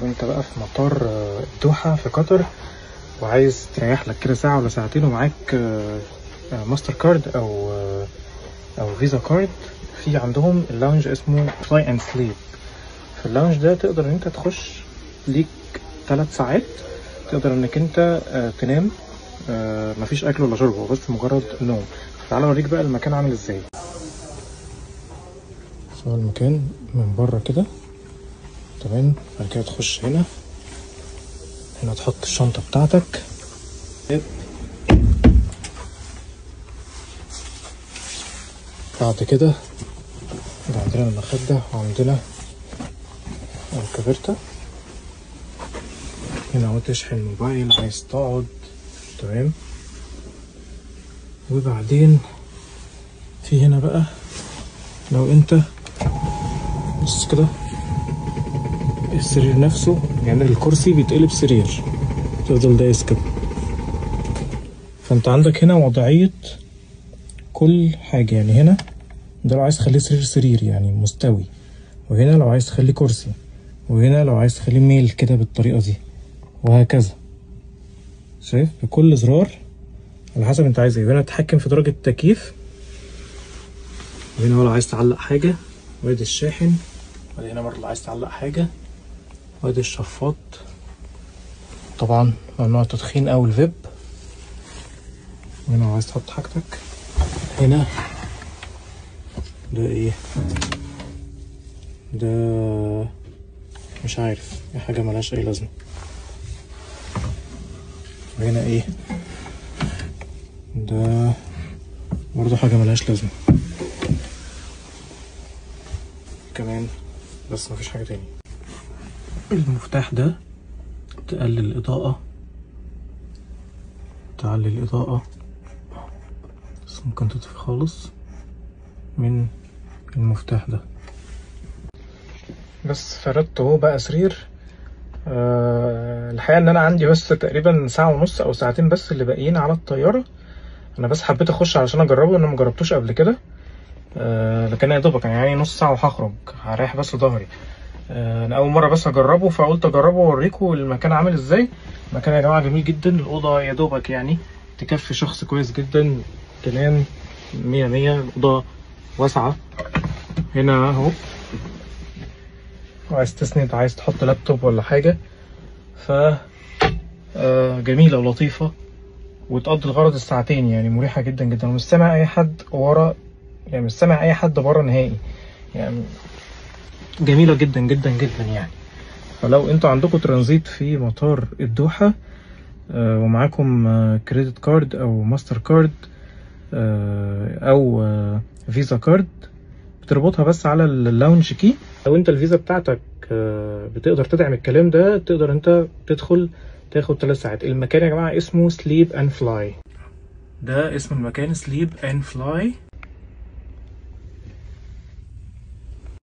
وانت بقى في مطار الدوحة في قطر وعايز تريح لك كده ساعة ولا ساعتين ومعاك ماستر كارد او فيزا card، في عندهم ال lounge اسمه Fly and Sleep. في ال lounge ده تقدر ان انت تخش ليك 3 ساعات، تقدر انك انت تنام، مفيش اكل ولا شرب، هو بس مجرد نوم. تعالى اوريك بقى المكان عامل ازاي. هو المكان من بره كده، تمام. بعد كده تخش هنا، هنا تحط الشنطة بتاعتك. بعد كده عندنا المخدة وعندنا الكافيرتا. هنا اهو تشحن موبايل، عايز تقعد، تمام. وبعدين في هنا بقى لو انت بص كده السرير نفسه، يعني الكرسي بيتقلب سرير، تفضل دايس كده. فانت عندك هنا وضعية كل حاجة، يعني هنا ده لو عايز تخليه سرير سرير يعني مستوي، وهنا لو عايز تخليه كرسي، وهنا لو عايز تخليه ميل كده بالطريقة دي، وهكذا. شايف؟ بكل زرار على حسب انت عايز ايه. وهنا تتحكم في درجة التكييف، وهنا لو عايز تعلق حاجة، وادي الشاحن، وادي هنا برضه لو عايز تعلق حاجة، وادي الشفاط. طبعا ممنوع التدخين او الفيب. وهنا لو عايز تحط حاجتك. هنا ده ايه ده؟ مش عارف، دي حاجة ملهاش اي لازمة. وهنا ايه ده؟ برضه حاجة ملهاش لازمة كمان، بس مفيش حاجة تاني. المفتاح ده تقلل الإضاءة، تعلي الإضاءة، بس ممكن تطفي خالص من المفتاح ده. بس فردت اهو بقى سرير. الحقيقة ان انا عندي بس تقريبا ساعة ونص او ساعتين بس اللي باقيين على الطيارة. انا بس حبيت اخش علشان اجربه، انا مجربتوش قبل كده. لكن يا دوبك يعني نص ساعة وهخرج، هريح بس ظهري. انا اول مرة بس اجربه، فقلت اجربه واوريكم المكان عامل ازاي. المكان يا جماعة جميل جدا، الأوضة يا دوبك يعني تكفي شخص كويس جدا، تنام 100 100. الأوضة واسعة هنا اهو، عايز تسند، عايز تحط لابتوب ولا حاجة، ف جميلة ولطيفة وتقضي الغرض الساعتين، يعني مريحة جدا جدا. ومش سامع اي حد ورا، يعني مش سامع اي حد بره نهائي، يعني جميلة جدا جدا جدا يعني. فلو انتوا عندكم ترانزيت في مطار الدوحة ومعاكم credit card او ماستر كارد او فيزا card، بتربطها بس على ال lounge key. لو انت الفيزا بتاعتك بتقدر تدعم الكلام ده، تقدر انت تدخل تاخد 3 ساعات. المكان يا جماعة اسمه Sleep and Fly، ده اسم المكان Sleep and Fly.